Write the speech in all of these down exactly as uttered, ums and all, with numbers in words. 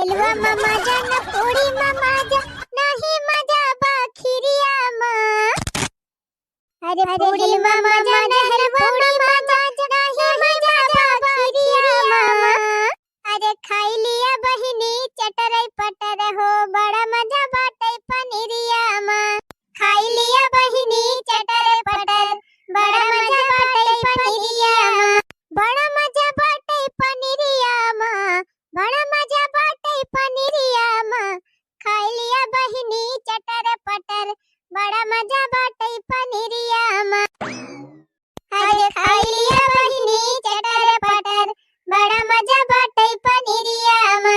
हलवा मा मजा न पूड़ी मा मजा, नाही मजा बा खीरिया मा। अरे पूड़ी मा मजा न हलवा मा मजा, नाही मजा बा खीरिया मा। अरे खाई लिया बहिनी चटर पटर हो, बड़ा मजा बाटे पनीरिया मा। खाई लिया बहिनी चटर पटर, बड़ा मजा बाटे पनीरिया मा। बड़ा मजा बाटे पनीरिया मा, बड़ा मजा बाटे पनीरिया मा। खाई लिया बहिनी चटर पटर, बड़ा मजा बाटे पनीरिया मा। अरे खाई लिया बहिनी चटर पटर, बड़ा मजा बाटे पनीरिया मा।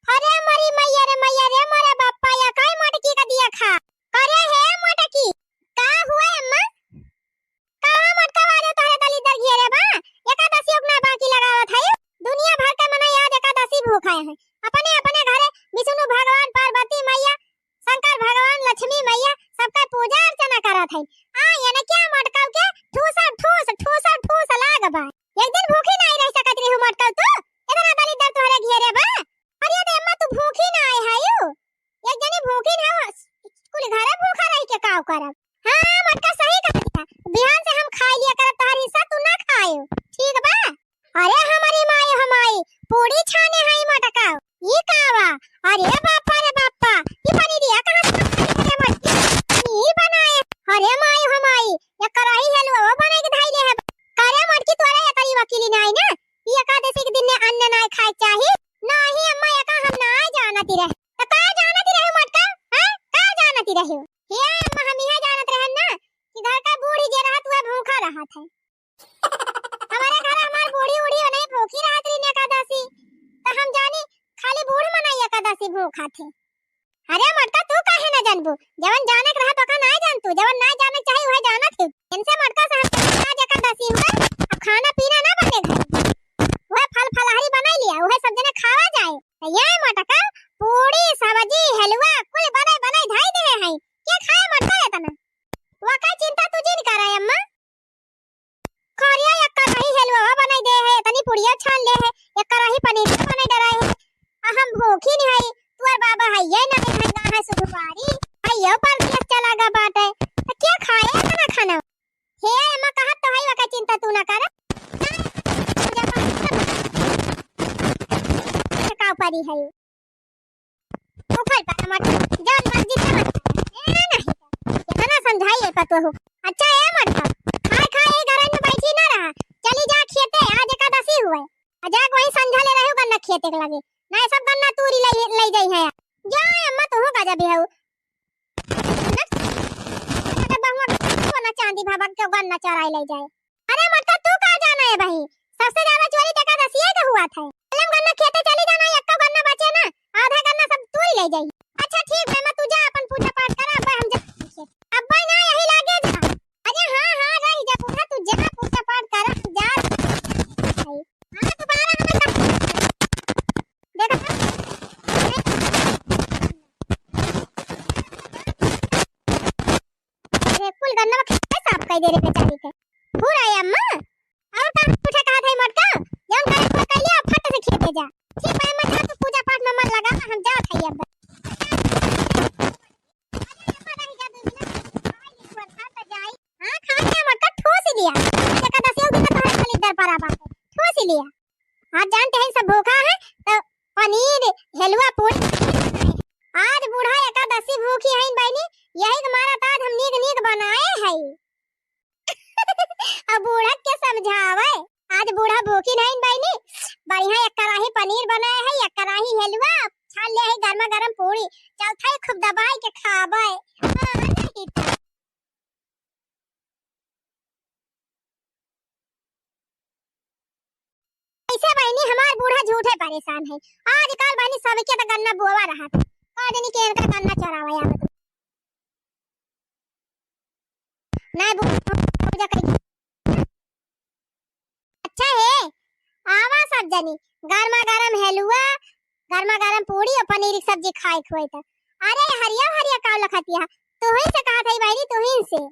अरे मरी मैया रे मैया रे, मोरे बापा, या काई मटकी का दिया खा। अरे हे मटकी, का हुआ अम्मा? कहाँ मटका वाले तोहरे दलिद्दर घेरे बा? एकादशी उगना बाकी लगावत है। दुनिया भर के मनई आज एकादशी भूखा है। अपने अपने घरे विष्णु भगवान, पार्वती मैया, शंकर भगवान, लक्ष्मी मैया, सबका पूजा अर्चना करत है। आ, एने क्या मटकाऊ के ठूसा ठूस, ठूसा ठूस लाग बा। एक दिन भूखी नाई रह सकत रही मटकाऊ तू? इतना दलिद्दर तोहरे घेरे बा। अरे तो अम्मा तू भूखी ना आए हायू। एक जनी भूखी ना हो, कुल घरे भूखा रही के काव करब? हाँ, मटका सही कहत है। बिहान से हम खाई लिया करब, तोहर हिस्सा तू ना खायो, ठीक बा? अरे हमारी माई, हमारी पूड़ी छाने हई मटका, ई का बा? अरे बापा रे बापा, ई पनीरिया कहाँ से खाई रे मटकी? पनीर बनाए, अरे माई, हमारी ये कराही हलवा वो बनाए के धाई ले है। करे मटकी तोरे ये करी वकीली नाई ना, ई एकादशी के दिन ने अन्न नाई खाए चाही। नाही अम्मा, एका हम नाई जानती रहे। त का जानती रहे मटका? हैं? का जानती रहे? हे अम्मा, हम यह जानत रहन ना कि घर का बूढ़ी जे रहत हुआ भूखा रहत है। हमारे घर हमार बूढ़ी उढ़ी नहीं भूखी रहत रही एकादशी, त हम जानी खाली बूढ़ मनई एकादशी भूखा थे। अरे मटका, तू काहे ना जानबू? जवन जाने के रहा तो का ना जानतू, जवन ना जाने के चाही उहे जानत है। इनसे मटका से हम आज एकादशी हुआ, अब खाना पीना ना बने घर, वह फल फलहरी बनाई लिया, वह सब जने खावा जाए। तो ये मटका पूड़ी सब्जी हलवा कुल बनाई बनाई धाई दे है, के खाए मटका इतना? वका चिंता तू जिन करा अम्मा। खरिया एक कराही हलवा बनाई दे है, इतनी पुड़िया छान ले है, एक कराही पनीर बनाई डराए है। आ हम भूखी नहीं है, तुअर बाबा है ये ना है, ना है सुखवारी, है ये परदेस चला गा बाटे, तो क्या खाए इतना खाना? हे अम्मा, कहत तो है, वका चिंता तू ना कर। का परी है? उखल पर मत, जौन मर्जी से मत। ए नहीं, इतना समझाई है पतोहू। अच्छा ए मटका, खाए खाए ए घर में बैठी ना रहा, चली जा खेते, आज एकादशी हुए। आ जा वही संझा ले रहे हो गन्ना खेते के लगे, ना ये सब गन्ना तूरी ले, ले जाई है। जा अम्मा, तू गजब ही हो। ना, ना, बहुआ के ना चांदी भाभा के गन्ना चराई ले जाए। अरे मटका, तू का जाना है भाई? सबसे ज्यादा चोरी तो एकादशिये के हुआ था। कलम गन्ना खेते चली जाना, एक्को गन्ना बचे ना, आधा गन्ना सब तूरी ले जाई। अच्छा ठीक है, मैं तू जा अपन पूजा पाठ करा, अब हम जा। अब ना यही लागे जा। अरे हाँ, हाँ, रह जा बूढ़ा, तू जा पूजा पाठ करा, हम जा। हाँ, दोबारा हमें देखा था? अरे, कुल गन्नवा खेते साफ कई दे रे बेचारी के। हो रहा है अम्मा? और का पूछे कहा था मटका? जौन करे को कहिए, फट से खेते जा। ठीक है अम्मा, जा तू पूजा पाठ में मन लगा, हम जात है अब। हाँ, खा लिया मटका, ठूस ही लिया। आज एकादशी हो गई तो तोहरे खाली दर पर आबा। ठूस ही लिया। आज जानते हैं सब भूखा है, तो पनीर, हलवा, पूरी। आज बूढ़ा एकादशी भूखी है बहनी, यही के मारा तो आज हम नीक नीक बनाए हैं। अब बूढ़ा के समझावे, आज बूढ़ा भूखी नहीं बहनी, बढ़िया एक कराही पनीर बनाए है, एक कराही हलवा, छान ले है गर्मा गर्म पूरी, चलते खूब दबाई के खावे। हाँ, नहीं तो। ऐसे बहनी हमार बूढ़ा झूठे परेशान है। आजकल बहनी सबके तो गन्ना बोवा रहा था। का जानी के इनका गन्ना चरावा आवत। नहीं बू-, पूजा करी। अच्छा है, आवा सब जनी, गर्मा गर्म हलवा, गर्मा गर्म पूरी और पनीर की सब्जी खाए खुए था। अरे हरिया हरिया काव लखतिया, तू ही से कहा था बहनी, तू ही से।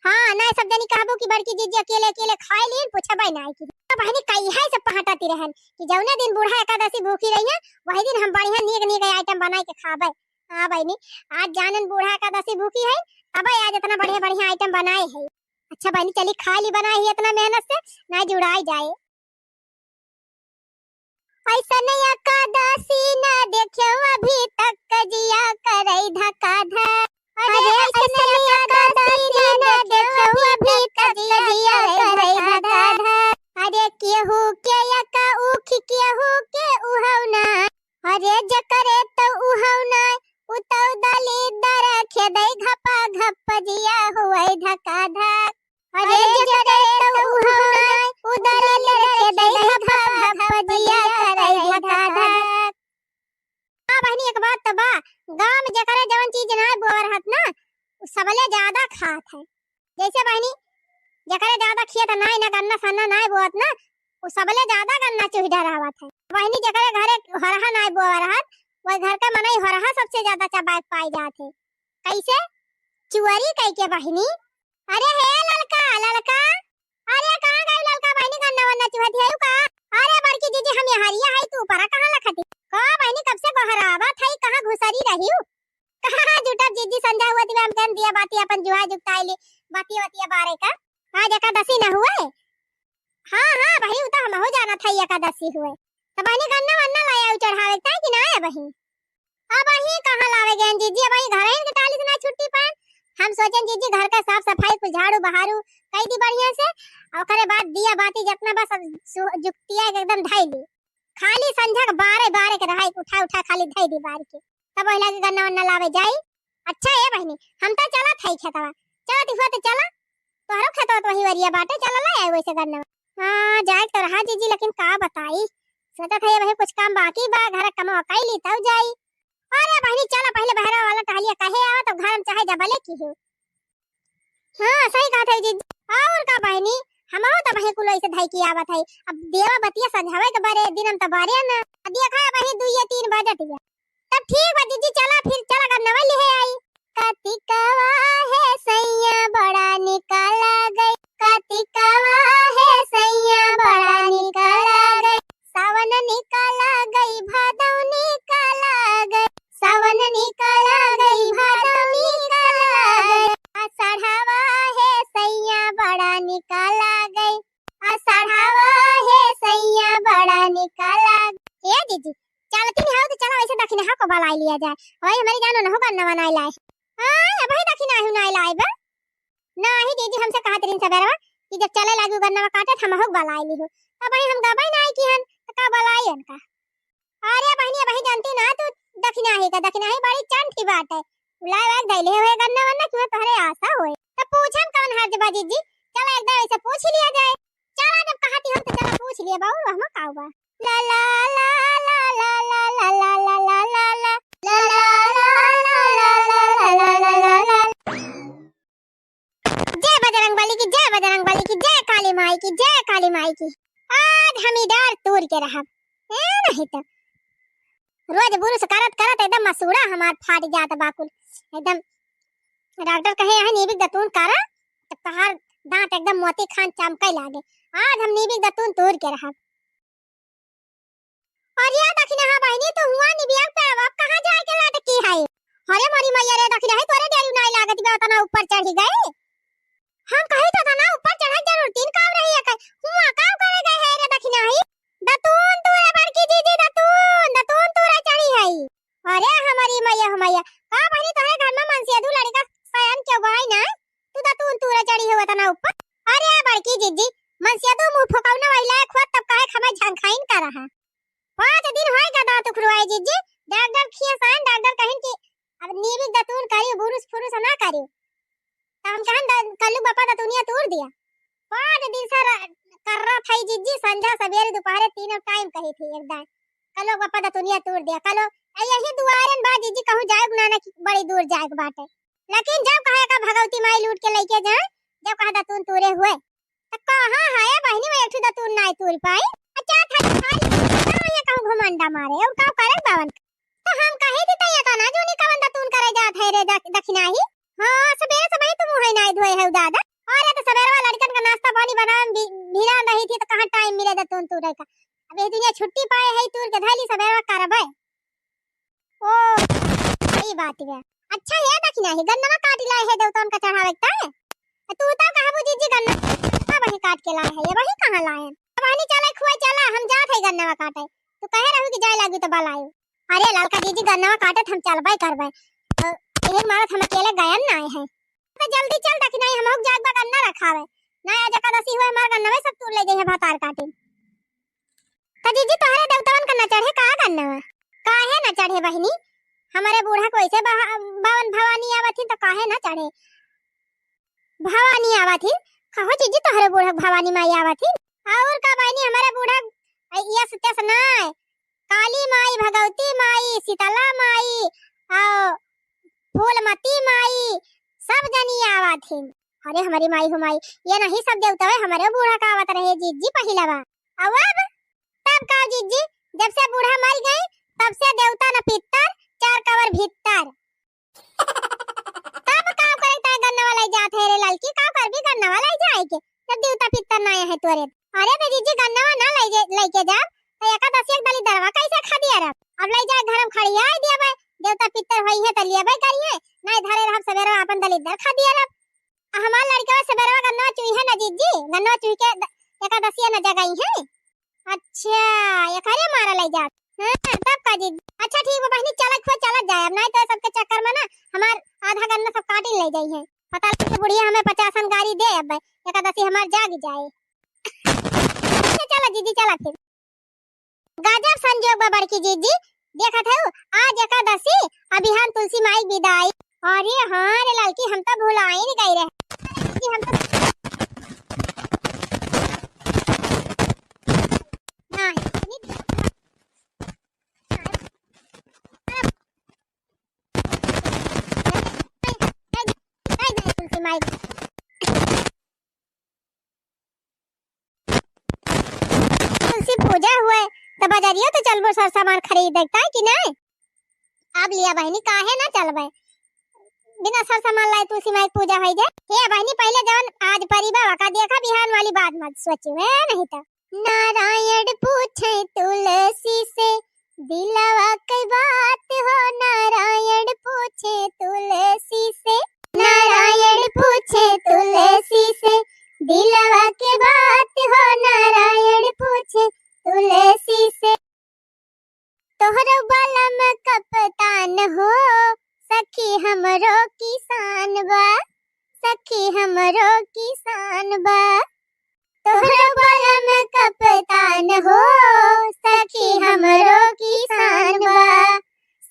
हाँ, नाहीं सब जनी कहबू कि बड़की जीजी अकेले अकेले खाइ लीन, पूछबै नाहीं कि। तो बहिनी कहिया से पहटती रहन कि जौने दिन बूढ़ा एकादशी भूखी रही है, वही दिन हम बढ़िया नीक नीक item बनाइ के खाबै। हाँ बहिनी, आज जानन बूढ़ा एकादशी भूखी है, अबै आज इतना बढ़िया बढ़िया item बनाए है। अच्छा बहिनी, चली खाइ ली बनाए ही इतना मेहनत से, नाहीं जुड़ाइ जाए। ऐसन एकादशी न देख्यो अभी तक, जिया करै धका धक। अरे ऐसन एकादशी न देख्यो अभी तक, जिया करै धका धक। अरे केहू के एका ऊखी, केहू के उहौना, अरे जकरे त उहौना, उ तौ दलिदर खेदै घपा घप, जिया हुवै धका धक। अरे जकरे त उहौना, उ दलिदर खेदै घपा घप, जिया करै धका धक। हाँ बहिनी, एक बात त बा, गाँव में जकरे जवन चीज नाहीं बोअ रहत ना, उ सबले ज्यादा खात है। जैसे बहिनी, जकरे ज्यादा खेत नाहीं ना, गन्ना सन्ना नाहीं बोअत ना, उ सबले ज्यादा गन्ना चुहि डरावत है। बहिनी, जकरे घरे होरहा नाहीं बोअ रहत, वही घर का मनई होरहा सबसे ज्यादा चबाए के पाइ जात है। कैसे? चुअरी कइ के बहिनी। अरे हे ललका, ललका, अरे कहाँ गई ललका बहिनी, गन्ना वन्ना चुहत है का? अरे बड़की जीजी, हम यहरिया है, तू ऊपरा कहाँ लखती? का बहिनी, कब से बहरावत है, कहाँ घुसरी रही हूँ? कहाँ जुटब जीजी, संझा हुवत बा, हम कहन दिया बाती अपन जुहा जुगताइली, बाती बतिया बारे का। आज एकादशी न हुए? हाँ, हाँ, बहिनी, उ त हमहू जानत हई एकादशी हुए। त बहिनी, गन्ना वन्ना लाए आउ चढ़ावे के ताई कि ना आए बहिनी? अबहीं कहाँ लावे गएन जीजी, अबहीं घरहिन के टाली से ना छुट्टी पाएन। हम सोचेन जीजी, घर का साफ सफाई, कुल झाड़ू बहारू कइ दी बढ़िया से, अउर ओकरे बाद दिया बाती जतना बा सब सु-, जुगतिया के एकदम धइ ली। खाली संझा के बारे बारे के रहाई, उठा उठा खाली धइ दी बार के। तब ओहि लागे गन्ना वन्ना लावे जाई। अच्छा ए बहिनी, हम त चलत हई खेतवा, चलत हुआ त चला, तोहरो खेतवा त वही वरिया बाटे, चला ला आए वैसे गन्ना। हाँ, जाए के त रहा जीजी, लेकिन का बताई, सोचत हई अबहीं कुछ काम बाकी बा, घर क कमवा कइ ली तब जाई। अरे बहिनी, चला पहिले बहरा वाला टहलिया कहे आवा, तब घर में चाहे जबले की हो। हाँ, सही कहत है जीजी। अउर का बहिनी, हमहू त वहीं कुल ऐसे धइ के आवत है। अब देवा बतिया संझावे के बरे, दिन हम त बरे न। अब देखा है वहीं दुइये तीन बजत गया। तब ठीक बा जीजी, चला फिर, चला गन्नवा लिहे आई। कतिकवा हे सैया बड़ा निका लागै, कतिकवा हे सैया बड़ा निका लागै, सावन निका लागै, भादौ निका लागै, सावन निका लागै, भादौ निका लागै, आषाढ़वा हे सैया बड़ा निका लागै, आषाढ़वा हे सैया बड़ा निका लागै। ए जीजी, चलती नहीं हो तो चला वैसे दखिनहा को बलाइ लिया जाए। ओए हमरी जानो नहु गन्ना वन्ना लाए। हाँ, अबहीं दखिनहा हूँ नाहीं लाए बा। नाहीं जीजी, हमसे कहत रहिन सबेरवा कि जब चले लागी गन्नवा काटे त हमहू बलाइ लिहू। अबहीं हम गबै नाहीं किहन, त का बलाइन का? अरे बहिनी, अबहीं जानती ना तू दखिनही का, दखिनही बड़ी चंठी बाटे। उ लाए वाए धइले होए गन्ना वन्ना, क्यों तोहरे आशा होए। त पूछन कौन हर्ज बा जीजी? चला एक दाईं से पूछ लिया जाए। चला जब कहती हो त चला पूछ लिया बाबू, वहमा का बा। ला ला ला ला। जय बजरंग बली की, जय बजरंग बली की, जय काली माई की, जय काली माई की। आज हम ई डार तूर के रहब। ए नहीं त रोज बुरुस करत करत एकदम मसूड़ा हमार फाट जात बा कुल। एकदम डॉक्टर कहे, "यहाँ नीबिक दतून करा, तब तहार दांत एकदम मोती खान चमके लागे।" आज हम नीबिक दतून तूर के रहब। अरे दखिनहा बहिनी, तू हुआ निबिया पे अब कहाँ जाए के लटकी है? अरे मोरी मैया रे दखिनही, तोरे डेरी नाई लागत बा, उतना ऊपर चढ़ी गई। हम कही तो था ना, ऊपर चढ़े जरूर तीन काम रही है, कहीं हुआ काम करे गए है रे दखिनही। दतून तूरे बड़की जीजी, दतून, दतून तूरे चढ़ी है। अरे हमारी मैया, हो मैया, का बहिनी तोहरे घर में मनसेधू लड़का सयान क्यों बाई ना? तू दतून तूरे चढ़ी हो उतना ऊपर। अरे बड़की जीजी, मनसेधू मुंह फुकौना वही लायक हुआ तब काहे खमे झंखाइन कर रहा। पाँच दिन होए का दांत उखड़वाए जीजी, डॉक्टर खिया साइन, डॉक्टर कहिन कि अब नीबिक दतून करियो, बुरुस फुरुस ना करियो। त हम कहन द-, कल्लू बापा दतुनिया तूर दिया। पाँच दिन से र-, कर रहा था जीजी, संझा सबेरे दोपहरे तीनों टाइम कही थी एक दाईं, "कल्लू बापा दतुनिया तूर दिया, कल्लू।" आ यही दुआरन बा जीजी, कहूँ जाए ना, ना कि बड़ी दूर जाए के बाटे। लेकिन जब कहा का भगवती माई लूट के लेके जाए, जब कहा दतून तूरे हुए, त कहाँ है बहिनी, वो एक ठो दतून नाई तूर पाई। अच्छा था खाली ना ये कहूँ घुमंडा मारे, और का करे बावन। त हम कहे थी, "तैया का ना जूनी कवन दतून करे जात है रे दख-, दखिनही?" हाँ, सबेरे सबही तू मुँह नाई धोए है दादा। सबेरवा लड़कन का नाश्ता पानी बनावे में भी-, भिरान रही थी, तो कहाँ टाइम मिले दा तून तूरे का। अब ये दुनिया छुट्टी पाए है, तूर के धैली सबेरवा करबे। ओ, सही बात है। अच्छा, ये देखी नाही, गन्नवा काटी लाए है देवतन का चढ़ावे के ताय। तू तो कहबू जीजी गन्ना, अब वही काट के लाए है, ये वही कहाँ लाए हैं? अब वही चला खुआ चला, हम जात है गन्नवा काटे। तू कहे रहू कि जाए लागी तो बलायो। अरे ललका जीजी गन्नवा काटत हम चलबे करबे। अ, एक मारत हम अकेले गयन ना आए हैं। तो जल्दी चल, देखी नाही, हम जाग बा गन्ना रखावे। ना आज एकादशी हुए, हमार गन्नवे सब तूर ले जाइए भातार काटे। तो जीजी तोहरे देवतवन का न चढ़े का गन्नवा? काहे न चढ़े बहिनी? हमारे बूढ़ा को ऐसे बहा-, बावन भवानी आवत ही तो काहे न चढ़े? भवानी आवत ही? कहो जीजी तोहरे बूढ़ा भवानी माई आवत ही? और का बहिनी हमारे बूढ़ा यस तस ना, काली माई, भगवती माई, शीतला माई, और फूलमती माई, सब जनी आवत ही। अरे हमारी माई हो माई, ये नहीं सब देवता है, हमारे बूढ़ा का आवत रहे जीजी पहिला बा। अब, अब तब का जीजी, जब से बूढ़ा मर गए, तब से देवता न पितर, चार कवर भीतर। तब का करे ताय गन्नवा लाई जात है रे ललकी, का करबी गन्नवा लाई जाए के, जब देवता पितर ना आए है तोरे। अरे बे जीजी, गन्नवा ना लाई जे-, लाई के जाब, तो एकादशी एक दलिदरवा कैसे खा दिया रब? अब लाई जाए घर में खड़िया दिया बे, देवता पितर होई है तो लिया बे करिए, नहीं धरे रहब सबेरवा अपन दलिदर खा दिया रब। आ हमार लड़कवा सबेरवा गन्नवा चुई है ना जीजी, गन्नवा चुई के द-, एकादशिया न जगाई है। अच्छा, एकरे मारा ले जात। हाँ, तब का जीजी? अच्छा ठीक बा बहिनी, चलत खुआ चलत जाए, अब नहीं तो सबके चक्कर में ना हमार आधा गन्ना सब काटी ले जाई है। पता लगे बुढ़िया हमें पचासन गारी दे, अब एकादशी हमार जाग जाए। अच्छा, चला जीजी, चला फिर। गजब संजोग बा बड़की जीजी, देखत हऊ आज एकादशी, अभी हम तुलसी माई के विदाई। अरे हाँ रे ललकी, हम तो भुलाइन गई रहे। जी, हम तो ना, तुलसी माई तुलसी पूजा हुए, तो बजरियो तो चलबो, सर सामान खरीद देखता है कि नहीं? अब लिया बहिनी, काहे ना चलबे, बिना सर सामान लाए तुलसी माई के पूजा होई जाए। हे बहिनी, पहले जवन आज परी बा, ओका देखा, बिहान वाली बात मत सोचू, है नहीं तो। नारायण पूछे तुलसी से, दिलवा के बात हो, नारायण पूछे तुलसी से। नारायण पूछे तुलसी से, दिलवा के बात हो, नारायण पूछे तुलसी से। तोहरो बलम कप्तान हो, सखी हमरो किसान बा, सखी हमरो किसान बा। तोहरो बलम कप्तान हो, सखी हमरो किसान बा,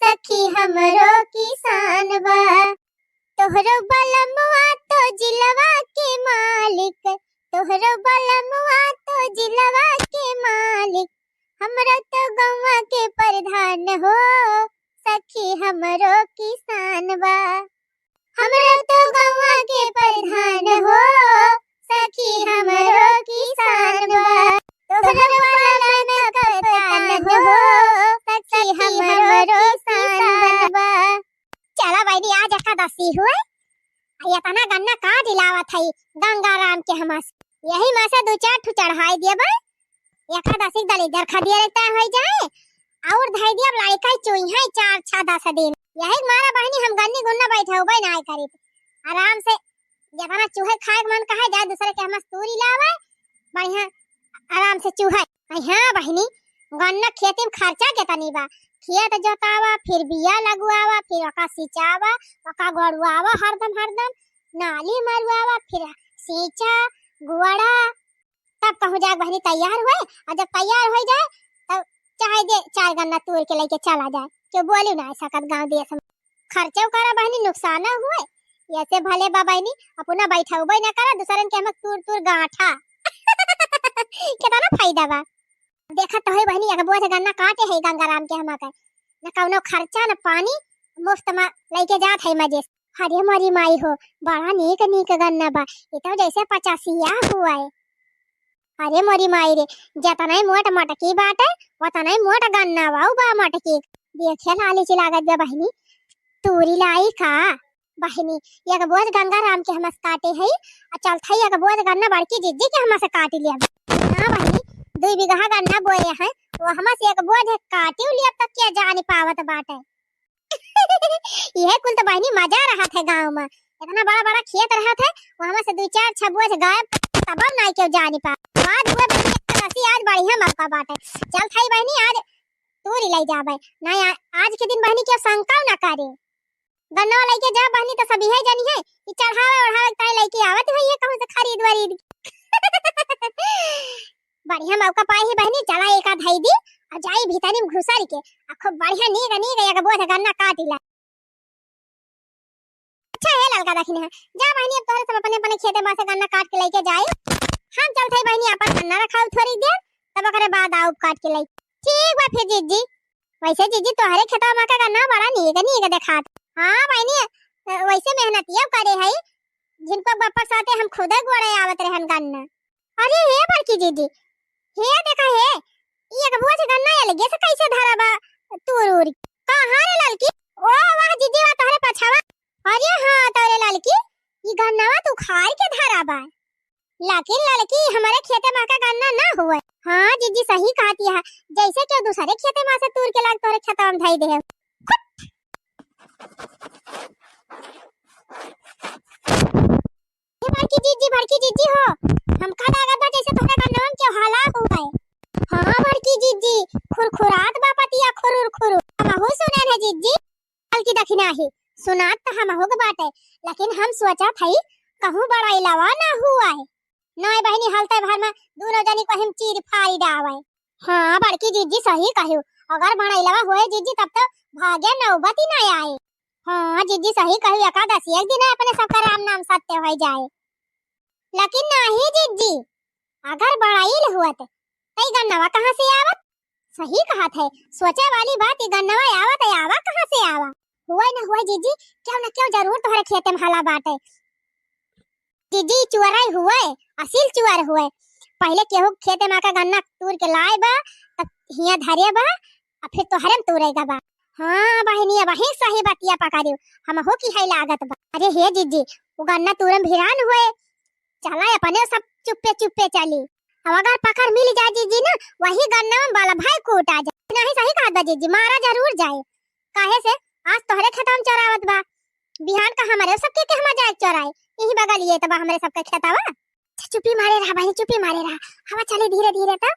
सखी हमरो किसान बा। तोहरो बलमवा तो जिलवा के मालिक, तोहरो बलमवा तो जिलवा के मालिक, हमरो तो गौवा के प्रधान हो, सखी हमरो किसान बा। हमरो तो गौवा के प्रधान हो, सखी हमरो किसान बा। तोहरो बलम कप्तान हो, सखी हमरो किसान बा। चला बहिनी, आज एकादशी हुए, आ एतना गन्ना काट लावत हई गंगाराम के हमस, यही में से दू चार ठो चढ़ाई देबे, एकादशी के दलिदर खा दिया रहता हो जाए, और धई दिया लड़का चुई है चार छह दस दिन। यही मारा बहिनी हम गन्नी गुन्ना बैठे हुए ना करीब, आराम से जेतना चूहे खाए के मन कहे जाए दूसरे के हमस तूरी लावे, बढ़िया आराम से चूहे। अरे हाँ बहिनी, गन्ना खेती में खर्चा केतनी बा? खेत जोतावा, फिर बिया लगवावा, फिर ओका सिंचावा, ओका गोड़वावा हरदम हरदम, नाली मरवावा, फिर सींचा, गोड़ा, तब कहूँ जाके बहिनी तैयार हुए। और जब तैयार हो जाए, तब चाहे जे चार गन्ना तूर के लेके चला जाए, क्यों बोली ना सकत गाँव देश में। खर्चा करा बहिनी, नुकसान हुए, ऐसे भले बा बहिनी, अपना बैठउबे ना करा, दूसरन के हम तूर तूर गांठा। केतना फायदा बा। देखत तो है बहिनी, एक बोझ गन्ना काटे है गंगाराम के हमा के, न कौनो खर्चा न पानी, मुफ्त में लेके जात है मजे से। अरे मोरी माई हो, बड़ा नीक नीक गन्ना बा, ये तो जैसे पचासिया हुआ है। अरे मोरी माई रे, जतनाई मोट मटकी बाटे, ओतनाई मोट गन्ना बा, उ बा मटकी। देखे लाली ची लागत बा बहिनी, तूरी लाई का? बहिनी, एक बोझ गंगाराम के हमसे काटे हई, आ चलत हई एक बोझ गन्ना बड़की जिज्जी के हमसे काटी लिया। हाँ बहिनी, दुई बीघा गन्ना बोए हैं, वो हमसे एक बोझ काटी लिया तक के जानी पावत बाटे। इहे कुल तो बहिनी मजा रहत है गाँव में, इतना बड़ा बड़ा खेत रहत है, वो हमसे दुई चार छह बोझ गायब, तब नाई केहू जानी पा। आज हुए बहिनी एकादशी, आज बढ़िया मौका बाटे, चलत हई बहिनी आज तूरी लई जाबे। नाई आ-, आज के दिन बहिनी केहू शंका ना करे। गन्नवा लइके जा बहिनी, तो सब इहे जानी है कि चढ़ावे ओढ़ावे के ताई लइके आवत होई है कहूँ से खरीद वरीद। बढ़िया मौका पाई ही बहिनी, चला एका धई दी और जाई भीतरी में घुसर के आ खूब बढ़िया नीक नीक एक बोझ गन्ना काटी ला। अच्छा हे ललका दखिन है, जा बहिनी अब तोहरे सब अपने अपने खेते में से गन्ना काट के लइके जाई। हम चलत हई बहिनी अपन गन्ना रखाऊ थोड़ी देर, तब ओकरे बाद आउब काट के लई। ठीक बा फिर जिज्जी। वैसे जिज्जी तोहरे खेतवा में का गन्ना बड़ा नीक नीक देखात। हाँ बहिनी, अ, वैसे मेहनतिया करे हई, जिनको बप्पा साथे हम खुदे गोड़े आवत रहन गन्ना। अरे हे बड़की जिज्जी, हे देखा हे, ई एक बोझ गन्ना अलगे से कैसे धरा बा तूर उर। कहाँ रे ललकी? ओ वाह जिज्जी वाह तोहरे पछवा। अरे हाँ तोरे ललकी, ई गन्नवा तू उखाड़ के धरा बा। लेकिन ललकी, हमरे खेते में का गन्ना ना हुए। हाँ जिज्जी, सही कहत है, जैसे केहू दूसरे खेते में से तूर के लाग तोरे खेतवा में धई दे। ए बड़की जिज्जी, बड़की जिज्जी हो, हमका लागत बा जैसे तोहरे गन्नवा में केहू हला हुए। हाँ बड़की जिज्जी, खुरखुरात बा पतिया खुरुर खुरुर। हमहू सुने है जिज्जी। हल्की दखिना ही सुनात त हमहू के बाटे, लेकिन हम सोचत हई कहूँ बड़ाइलवा ना हुआ है। नाय बहिनी, हलते भर में दूनो जनी को हम चीर फाड़ी डावे। हाँ बड़की जिज्जी सही कहियो, अगर बड़ाइलवा होए जिज्जी तब तो भागे नौबती ना आए। हाँ जिज्जी सही कहियो, एकादशी एक दिन अपने सबका राम नाम सत्य हो जाए। लेकिन नाही जिज्जी, अगर बड़ाइल हुअत, त ई गन्नवा कहाँ से आवत? सही कहत है, सोचे वाली बात, ई गन्नवा आवत है, आवा कहाँ से आवा? हुए न हुए जिज्जी, केहू न केहू जरूर तोहरे खेते में हला बाटे। जिज्जी चुअराई हुए, असील चुअर हुए। पहले केहू खेते में आके गन्ना तूर के लाए बा, तब हियाँ धरे बा, आ फिर तोहरे में तूरे गा बा। हाँ बहिनी, अब वही सही बतिया पकड़ियो, हमहू की है लागत बा। अरे हे जिज्जी, वो गन्ना तूरे में भिरान हुए, चला अपने सब चुप्पे चुप्पे चली। अब अगर पकड़ मिल जाए जिज्जी ना, वही गन्ना में बल भाई कूटा जाए। नहीं सही कहत बा जिज्जी, मारा जरूर जाए। काहे से आज तोहरे खेतवा में चोरावत बा, बिहान का हमरे सबके के हमा जाए चोराए, यही बगल ये तो बा हमरे सबके खेतवा। अच्छा, चुप्पी मारे रहा बहिनी, चुप्पी मारे रहा। हवा चली धीरे धीरे तब।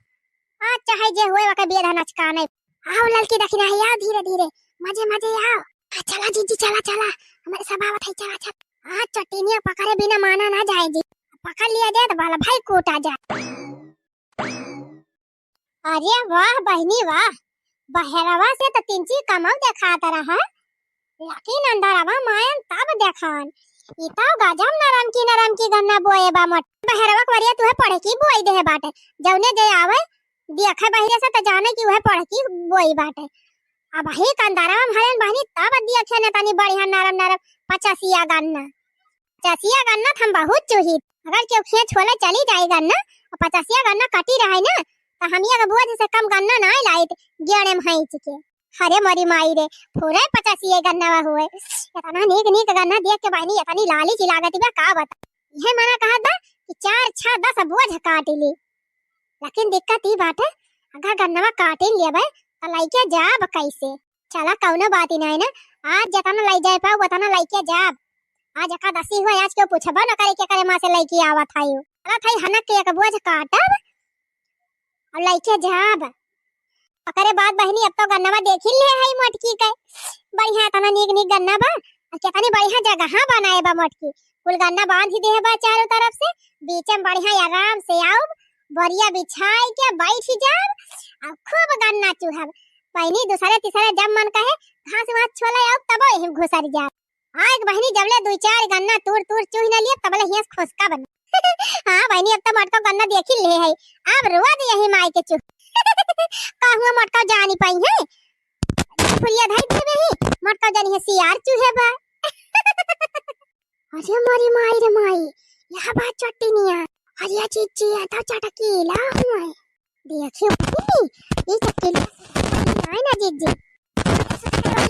आज चाहे जे हुए, वके बेधा नचकाने। आओ ललकी दखिना है, आओ धीरे धीरे, मजे मजे आओ। आ, चला जिज्जी, चला, चला, हमरे सब आवत है, चला, चला। आज चट्टीनिया पकड़े बिना माना ना जाए जी, पकड़ लिया जाए तो बाला भाई कूटा जाए। अरे वाह बहिनी वाह, बहरवा से तो तिनची कमौ देखात रहा, लेकिन अंदरवा मायन तब देखान। ई तो गजब नरम की नरम की गन्ना बोए बा मोट। बहरवा करिया तुहे पढ़े की बोई देहे बाटे, जौने जे आवे देखे बहिरे से तो जाने कि उहे पढ़े की बोई बाटे। अब ही कंदारा में भरेन बहिनी तब देखे ने तनी बढ़िया नरम नरम पचासिया गन्ना। पचासिया गन्ना त हम बहुत चुहित। अगर केहू खेत छोले चली जाई गन्ना, और पचासिया गन्ना कटी रहे ना, तो हम ये बोझ से कम गन्ना ना लाइत, गेड़े में हाँइच के। अरे मोरी माई रे, पूरे पचासिया गन्ना हुए। इतना नीक नीक गन्ना देख के बहिनी इतनी लाली की लागत बा, का बता। यह मना कहत बा कि चार, छह, दस बोझ काट ली। लेकिन दिक्कत ई बाटे, अगर गन्नवा काटिन लेबे, त लइके जाब कैसे? चला, कौनो बात ही नहीं ना, आज जतना लइ जाए पाऊ, उतना लइके जाब। आज एकादशी हुआ, आज केहू पूछबो न करे, के करे माँ से लइके आवत है। चला, थाई हनक के एक बोझ काटब और लइके जाब। ओकरे बाद बहिनी, अब तो गन्नवा देखी ले है मोटकी के, बढ़िया, इतना नीक नीक गन्ना बा, और कितनी बढ़िया जगह बनाए बा मोटकी। कुल गन्ना बांध ही देहे बा चारों तरफ से, बीच में बढ़िया आराम से आउब, बोरिया बिछाई के बैठ जाब, और खूब गन्ना चुहब। बहिनी, दूसरे तीसरे जब मन कहे घास वास छोले आउब, तब यही घुसर जाब। हाँ, एक बहिनी, जबले दुई चार गन्ना तूर तूर चुहि न लिए, तबले हियस खोसका बना। हाँ बहिनी, अब तो मोटका गन्ना देखी ले है, अब रोज यही माई के चुह। कहूँ मोटका जानी पाई है, फुलिया धर देवे ही, मोटका जानी है सियार चुहे बा। अरे मोरी माई रे माई, यह बात चट्टी नहीं है। अरे चीची, ये तो चटकीला हुआ है। देखियो बहिनी, ये चटकीला है ना जीजी। अरे,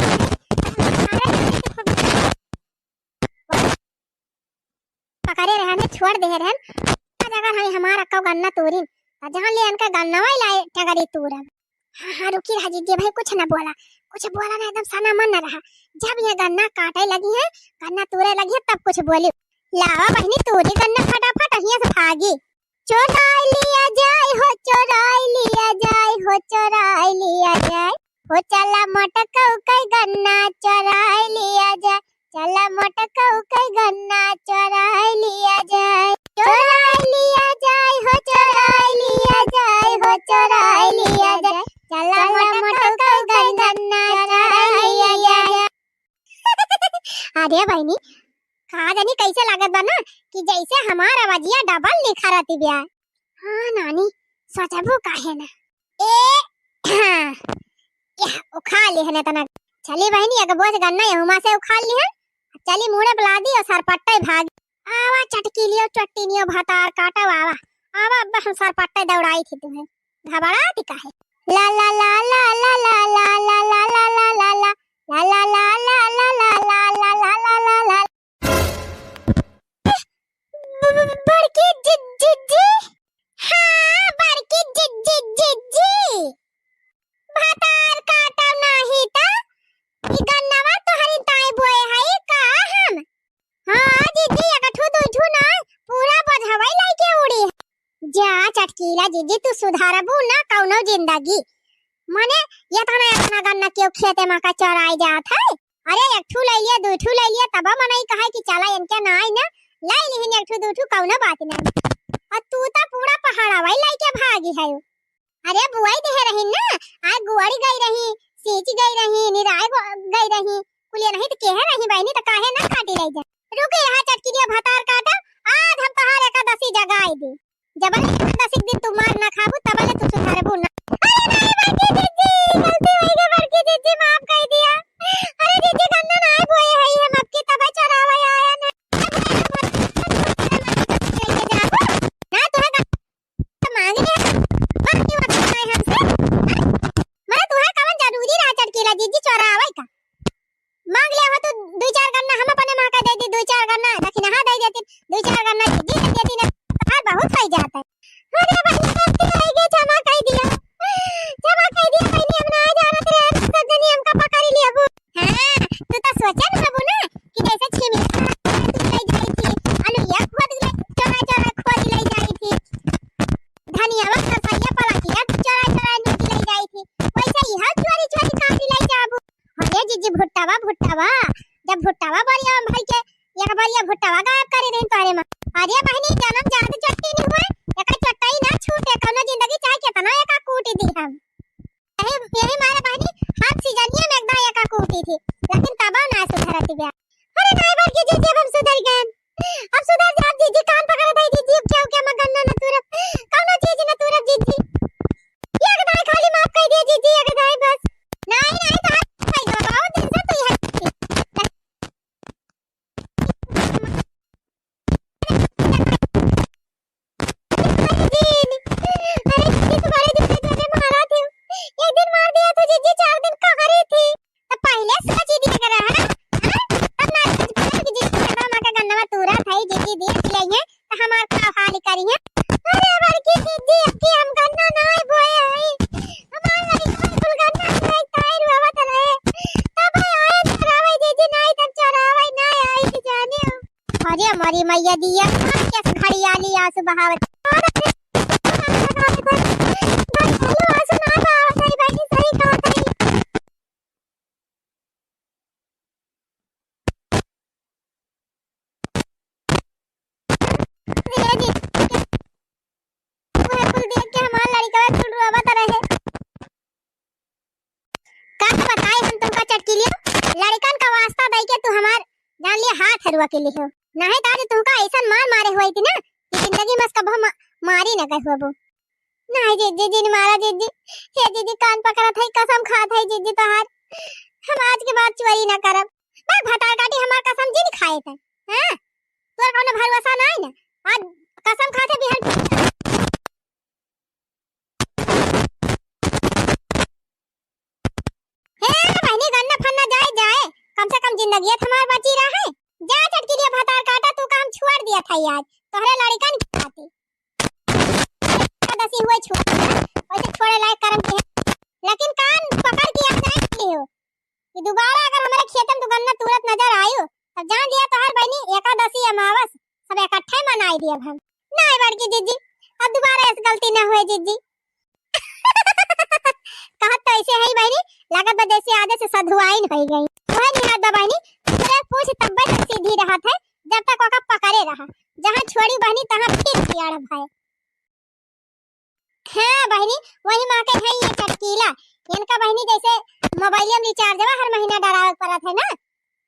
अरे, छोड़ दे रहन। आज अगर हम हमार अक्का गन्ना तूरिन, त जान ले इनका गन्नवा ही लाए टगरी तूरब। हाँ, हाँ, रुकी रहा जिज्जी भाई, कुछ ना बोला, कुछ बोला ना, एकदम सना मन ना रहा। जब ये गन्ना काटे लगी है, गन्ना तूरे लगी है, तब कुछ बोली। लावा बहिनी तूरी गन्ना फटाफट, हियां से भागी। चोराई लिया जाए हो, चोराई लिया जाए हो, चोराई लिया जाए हो, चला मोटकऊ के गन्ना चोराई लिया जाए, चला मोटकऊ के गन्ना चोराई लिया जाए, चोराई लिया जाए हो, चोराई लिया जाए हो, चोराई लिया जाए, चला मोटकऊ के गन्ना चोराई लिया जाए। अरे बहिनी, का जानी कैसे लागत बा ना कि जैसे हमार आवाजिया डबल लिखा रहती बिया। हाँ नानी, सोचबो काहे ना। ए, हाँ, यह उखाड़ लिहन इतना। चली बहिनी, एक बोझ गन्ना यहुमा से उखाड़ लिहन। चली मूड़े पे लादी और सरपट्टे भागी। आवा चटकी लियो, चट्टी लियो, भतार काटो, आवा। आवा, अब हम सरपट्टे दौड़ाई थी तुम्हें। घबराती काहे? ला ला ला ला। बड़की जि-, जिज्जी। हाँ, बड़की जि-, जि-, जिज्जी। भतार काटब नाही त ई गन्नवा तोहरी ताई बोए हई का हम? हाँ, जिज्जी, एक ठू, दू ठू ना, पूरा बोझवई लइके उड़ी। जा चटकीला जिज्जी, तू सुधरबू ना कौनो जिंदगी। मने, एतना, एतना गन्ना केहू खेते मा का चोराई जात है? अरे, एक ठू ले लिया, दू ठू ले लिया, तब मनई कहे कि चला इनके नाई ना, ले लिहिन एक ठू, दू ठू, कौनो बात नहीं। और तू तो पूरा पहाड़वा ही लेके भागी है। अरे, बुआई देहे रही ना, आय गुआड़ी गई रही, सींच गई रही, निराय गो-, गई रही, कुलिया नहीं तो केहे रही बहनी, तो काहे ना काटी ले जा। रुके यहाँ चटकी दिया भतार काटा, आज हम तोहार एकादशी जगाई दी। जबले एकादशी के दिन तू मार ना खाबू, तबले तू सुधरबू ना। अरे नहीं बड़की जिज्जी, गलती हो गई बड़की जिज्जी, माफ कर दिया। अरे जिज्जी, गन्ना ना बोए है हम आपकी, तबे चरावे आया ना। ना तुहे का मांगे है, बाकी वक्त आए हमसे। मैं तुहे कवन जरूरी रहा चटकीला जिज्जी चोरावे का? मांग ले हो तू दुई चार गन्ना, हम अपने माँ का दे दी, दुई चार गन्ना दक्षिणा दे देती, दुई चार गन्ना दे दी, दे देती ना, तोहार बहुत हो जाता है। अरे बहनी, गलती हो गई, क्षमा कर दिया, क्षमा कर दिया बहनी, हम ना जानत रहे, सब जनी हमका पकड़ लिया वो। हाँ, तू तो सोचे न बाबू ना कि जैसे छिमी तू ले जाई थी, आलू या खोद ले, चोरा चोरा खोद ले जाई थी। धनियावा सरसैया पलकिया चोरा चोरा नोच ले जाई थी, वैसे ही हम चोरी चोरी काट ले जाबू। अरे जिज्जी भुट्टावा, भुट्टावा, जब भुट्टावा बरिया में भर के एक बरिया भुट्टावा गायब करे रही तोरे माँ। अरे बहनी, जन्म जात चट्टी नहीं हुए, एका चट्टाई ना छूटे, कौनो जिंदगी चाहे कितना एका कूटी दी हम। यही, यही मारे बहनी, हम सीजनिया में एकदम एका कूटी थी, लेकिन तबो ना सुधरती बे। अरे नहीं बड़की जिज्जी, अब हम सुधर गए, अब सुधर जाब जिज्जी, कान पकड़त है जिज्जी, अब केहू के हम गन्ना न तुरब, कौनो चीज न तुरब जिज्जी। ये गदाई खाली माफ कर दिया जिज्जी, ये गदाई बस। नहीं, नहीं, तो हाथ भाई दो, बहुत दिन से तू यहाँ थी। अरे जिज्जी, अरे जिज्जी, तुम्हारे जितने जने मारा थे, एक दिन मार दिया था जिज्जी, चार दिन कहाँ रही थी? तो पहले सोची दिया करा है, हाँ? अब ना सोच पाए कि जिज्जी चकवा माँ का गन्नवा तूरा था, जिज्जी देख लेंगे, तो हमार का हाल करिए। अरे बड़की जिज्जी, अब की हम गन्ना ना बोए हैं, हमार लड़का कुल गन्ना नहीं ताई रुआवत रहे, तब आए चरावे जिज्जी, नहीं तब चरावे ना आई कि जानियो। अरे मरी मैया दिया, हम कैसे घड़ियाली आंसू बहावत। अरे, आंसू ना बहावत है, बहनी, सही कहत है। धीरे धीरे। उहे कुल देख के हमार लड़िकवा कुल रोवत रहे। का बताई हम तुमका चटकीलियो, लड़िकन का वास्ता दई के तू हमार जान लिया हाथ हरुआ के लिहो। नहीं तो आज तुमका ऐसन मार मारे हुई थी ना कि जिंदगी में कबो मा-, मारी न गए हुआ वो। नहीं जिज्जी, जिन मारा जिज्जी। हे जिज्जी, कान पकड़त है, कसम खात है जिज्जी तोहार। हम आज के बाद चोरी ना करब। बस भतार काटी हमार कसम जिन खाए थे। हाँ? तोर कौनो भरोसा नहीं ना। आज कसम खाते बिहान। हे बहनी, गन्ना फन्ना जाए, जाए, कम से कम जिंदगियत हमार बची रहे। जा चटकीलिया भतार काटा, तू काम छोड़ दिया था आज, तोहरे लड़िकन की खातिर। एकादशी हुए छोड़, वैसे छोड़े लायक करम के है। लेकिन कान पकड़ के याद रख लियो कि दोबारा अगर हमारे खेत में तू गन्ना तूरत नजर आयो, तब जान लिया तोहर बहिनी एकादशी अमावस सब इकट्ठे मनाई दिया हम। नहीं बड़की जिज्जी, अब दोबारा ऐसी गलती ना हुए जिज्जी। कहत तो ऐसे है बहिनी, लागत बा जैसे आजे से सधुआइन होइ गई। वह निहात बा बहिनी, तुरे पूछ तब्बे तक सीधी रहत है, जब तक ओका पकड़े रहा। जहाँ छोड़ी बहिनी, तहाँ फिर पियाड़ भाई। हाँ बहिनी, वही माँ के है ये चटकीला। इनका बहिनी जैसे मोबाइलिया में रिचार्ज बा, हर महीना डरावे के पड़त है ना,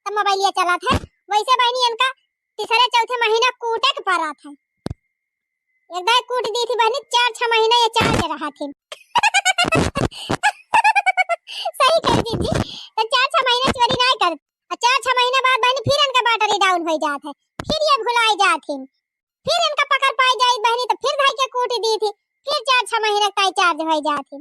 तब मोबाइलिया चलत है। वैसे बहिनी इनका तीसरे चौथे महीना कूटे के पड़त है। एक दाई कूट दी थी बहिनी, चार छह महीना ये चार्ज रहा थी। सही कह दीदी, तो चार छह महीना चोरी नहीं कर, और चार छह महीना बाद बहिनी फिर इनका बैटरी डाउन हो जात है, फिर ये भुलाई जात है, फिर इनका पकड़ पाई जाई बहिनी तो फिर धाई के कूट दी थी, फिर चार छह महीना ताई चार्ज हो जात है।